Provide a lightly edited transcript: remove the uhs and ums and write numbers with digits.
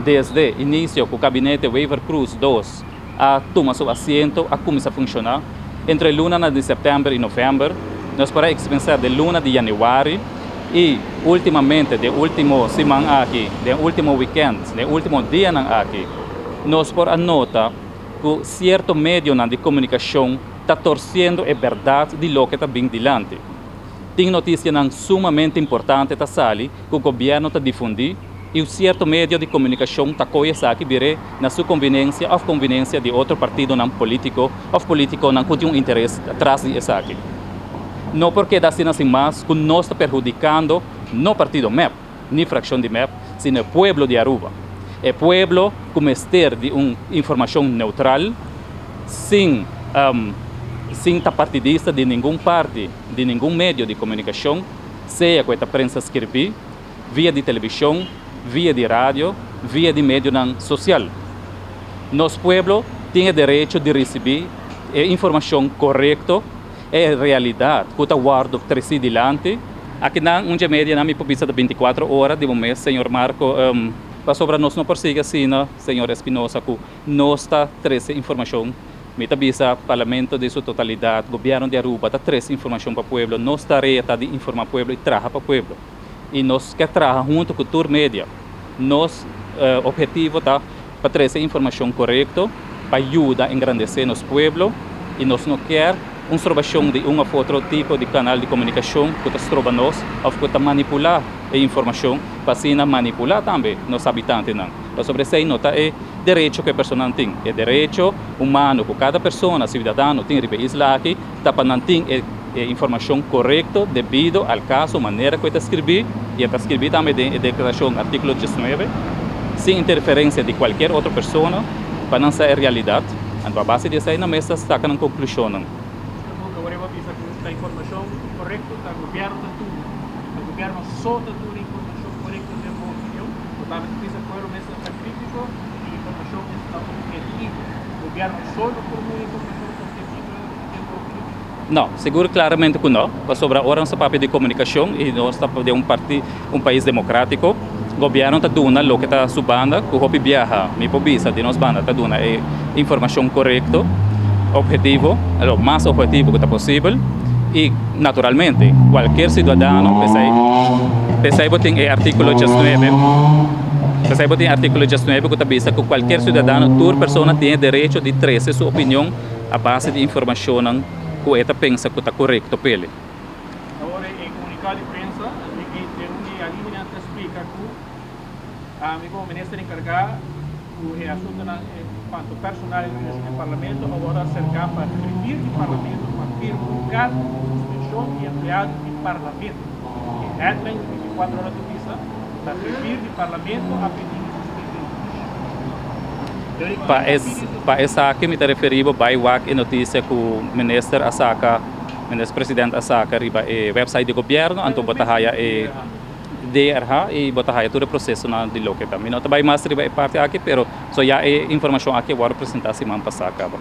Desde inicio cu Gabinete Wever-Croes dos a tuma su asiento a cuminsa funciona, entre lunanan di september y november, nos por a experiencia den luna di januari y ultimamente den ultimo siman aki, den ultimo weekend, den ultimo dianan aki, nos por a nota cu cierto medionan di comunicacion ta torciendo e berdad di loke ta bin dilanti. Tin noticianan sumamente importante ta sali cu gobierno ta difundi y un cierto medio di comunicacion ta coy esaki bire na su conveniencia of conveniencia di otro partidonan politico of politiconan cu tin un interes tras di esaki. No por keda asina sin mas cu nos ta perhudicando no partido mep ni fraccion di mep sino e pueblo di Aruba. E pueblo cu mester di un informacion neutral sin sin ta partidista di ningun parti di ningun medio di comunicacion sea cu e ta prensa skirbi, via di televishon, via di radio, via di medionan sosial. Nos pueblo tin e derecho di risibí e informashon korekto, e realidat ku ta wòrdu tresí dilanti. Akinan un dje medianan mi por bisa ta bintikuatro ora di bo mes, señor Marco, pasobra nos no por sigui asina, señor Espinosa, ku nos ta trese informashon. Mi ta bisa Parlamento den su totalidat, Gobierno di Aruba ta trese informashon pa pueblo. Nos tarea ta di informa pueblo i traha pa pueblo. I nos ke traha hunto ku tur media. Nos obhetivo ta pa trese informashon korekto pa yuda engrandesé nos pueblo i nos no kier un strobashon di un òf otro tipo di kanal di komunikashon ku ta stroba nos òf ku ta manipulá e informashon pa asina manipulá tambe nos habitantenan. Pasobra esei no ta e derecho ku e personanan tin. E derecho humano ku kada persona, siudadano, tin riba e isla aki ta pa nan tin e informashon korekto debido al kaso, manera ku e ta skribí, i e ta skribí tambe den e deklarashon artíkulo diesnuebe, sin interferensia di kualkier otro persona, pa nan sa e realidat. Anto a base di esei nan mes ta saka nan konklushonnan. Awor e bo bisa ku ta informashon korekto ta gobièrnu ta tuma. Ta gobièrnu so ta duna informashon korekto den bo opinion? Bo tambe ta bisa pueblo mester ta krítiko i informashon mester ta objetivo. Gobièrnu so no por duna informashon objetivo den bo opinion? No, sigur klaramente ku no, pasobra ora nos ta papia di komunikashon i nos ta den un parti un pais demokratiko, gobièrnu ta duna loke ta su banda ku hopi biaha mi por bisa di nos banda ta duna e informashon korekto, ophetivo, lo mas ophetivo ku ta posibel i naturalmente kualkier siudadano p'esei p'esei bo tin e artíkulo diesnuebe p'esei bo tin e artíkulo diesnuebe ku ta bisa ku kualkier siudadano tur persona tin e derecho di trese su opinion a base di informashonnan ku e ta pensa ku ta korekto p'e. Awor e komunikado di prensa den un di e alineanan ta splika ku ami komo minister enkargá ku e asuntunan en kuanto personal i relashon den parlamento a wòrdu aserká pa grifir di parlamento pa firma un karta di suspenshon di empleado di parlamento. E headline di 24 ora ta bisa ta grifir di parlamento a pidi di suspendé Pa pa esaki mi ta referí bo bai wak e notisia ku minister a saka. Minister President a saca riba e website di gobierno, anto bo ta haya e DRH y bo ta haya tur e procesonan di loke ta. Mi no ta bay mas riba e parti aki, pero so ya e informacion aki a worde presenta siman pasa caba.